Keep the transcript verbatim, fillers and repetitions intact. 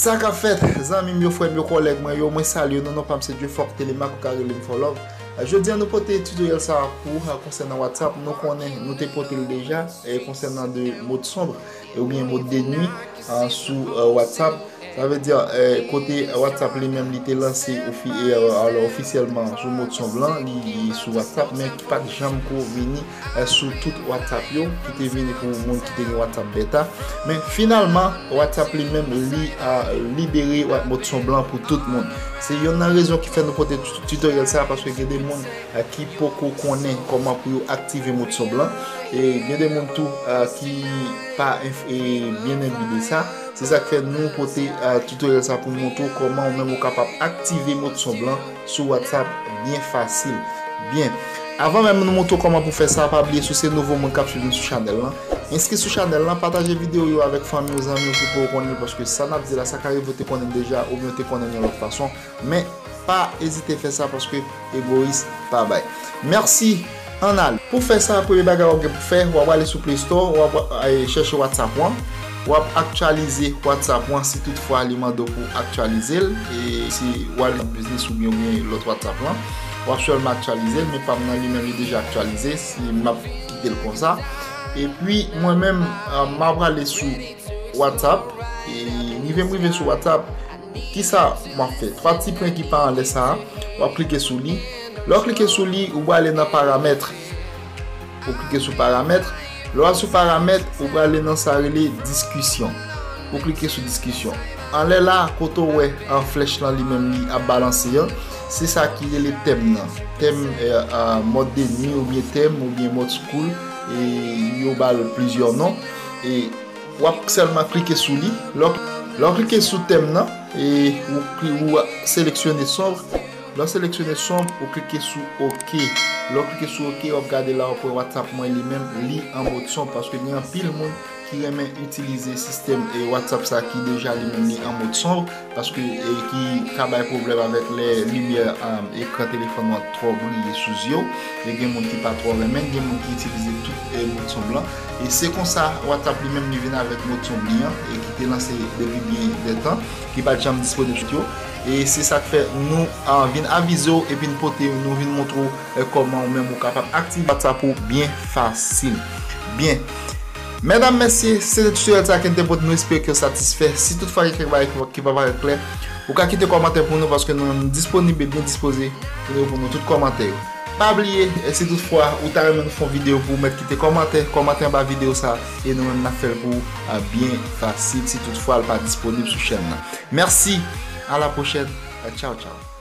Sa k ap fèt, zanmi m yo, frè m yo, kòlèg mwen yo, mwen salye yo nan non pa m se Dieu Fort Telemaque, ou ka rele m For Love. Jodi a nou pote tutoriel sa a pou ou, konsènan WhatsApp. Nou konnen nou te pote l deja, e konsènan de mot sombre, e oubyen mot de nuit, a, sou, e, WhatsApp. Sa vle di, e, kote WhatsApp li menm li te lanse ofi-, e, e, alò, ofisyèlman sou mot sombre lan, li, li sou WhatsApp, men ki pa t janm ko vini, e, sou tout WhatsApp yo, ki te vini pou moun ki te gen WhatsApp beta. Men finalman, WhatsApp li menm li, a, libere wa-, mot sombre lan pou tout moun. Se yonn nan rezon ki fè nou pote tu-, tutoriel sa a, paske gen de moun, e, ki poko konnen kòman pou yo aktive mot sombre lan. E gen de moun tou, e, ki pa enf-, e, byen enbi de sa. Se sa k fè nou pote, e, tutoriel sa pou montre w kòman ou menm ou kapab aktive mot sombre lan sou WhatsApp byen fasil. Byen. Avan menm nou montre w kòman pou fè sa, pa bliye si w se nouvo moun k ap swiv nou sou chanèl lan, enskri sou chanèl lan, pataje videyo yo avèk fanmi w, zanmi w ki poko konnen l, paske sa n ap di la, sa ka rive w te konnen l deja, oubyen w te konnen l yon lòt fason. Men, pa ezite fè sa paske egoyis pa bay. Mèsi, ann ale. Pou fè sa, premye bagay w ap gen pou fè, w ap ale sou Play Store, w ap, e, chèche WhatsApp ou an, w ap aktyalize WhatsApp ou an si toutfwa li mande w pou aktyalize l, e si w ale nan biznis oubyen, oubyen lòt WhatsApp lan, w ap sèlman aktyalize l, men pa m nan li menm li deja aktyalize, si m ap kite l konsa. Epi, mwen menm, e, m ap ale sou WhatsApp, e rive m rive sou WhatsApp, kisa m ap fè? Twa ti pwen ki pa anlè sa a, w ap klike sou li. Lè w klike sou li, ou prale nan paramèt. Ou klike sou paramèt. Lè w al sou paramèt, ou prale nan sa rele diskisyon. Ou klike sou diskisyon. Anlè la, kote w wè an flèch lan li menm li ap balanse an, se sa ki rele tèm nan. Tèm, e, e, mòd de nwi oubyen tèm oubyen mòd school, e yo ba l plizyè non. E w ap sèlman klike sou li. Lè w, lè w klike sou tèm nan, e ou, ou seleksyone sombre. Lè w seleksyone sombre, ou klike sou OK. Lè w klike sou OK, w ap gade la, w ap wè WhatsApp mwen li menm, li an mòd sombre, paske gen anpil moun ki renmen itilize sistèm, e, WhatsApp sa ki deja li menm li an mòd sombre, paske, e, ki ka bay pwoblèm avèk lè limyè, e, ekran telefòn ou an twò briye sou zye w. E gen moun ki pa twò renmen, gen moun ki itilize tout, e, mòd sombre lan. E se konsa WhatsApp li menm li vin avèk mòd sombre li an, e ki te lanse depi byen de tan, ki pa t janm disponib sou yo. E se sa k fè nou, a, vin avize w epi n pote, nou vin montre w, e, kòman ou menm ou kapab aktive WhatsApp ou byen fasil. Byen. Medam, mesye, se te tutoriel sa ke n te pote, nou espere ke w satisfè. Si toutfwa gen kèk bagay ki, ki pa parèt klè, ou ka kite kòmantè pou nou, paske nou menm disponib e byen dispoze pou nou reponn nou tout kòmantè yo. Pa bliye, e si toutfwa ou ta renmen nou fè yon videyo pou ou mèt kite kòmantè, kòmantè anba videyo sa, e nou menm n ap fè l pou ou, a, byen fasil, si toutfwa l pa disponib sou chèn nan. Mèsi, a la pwochèn, e, tchaw, tchaw.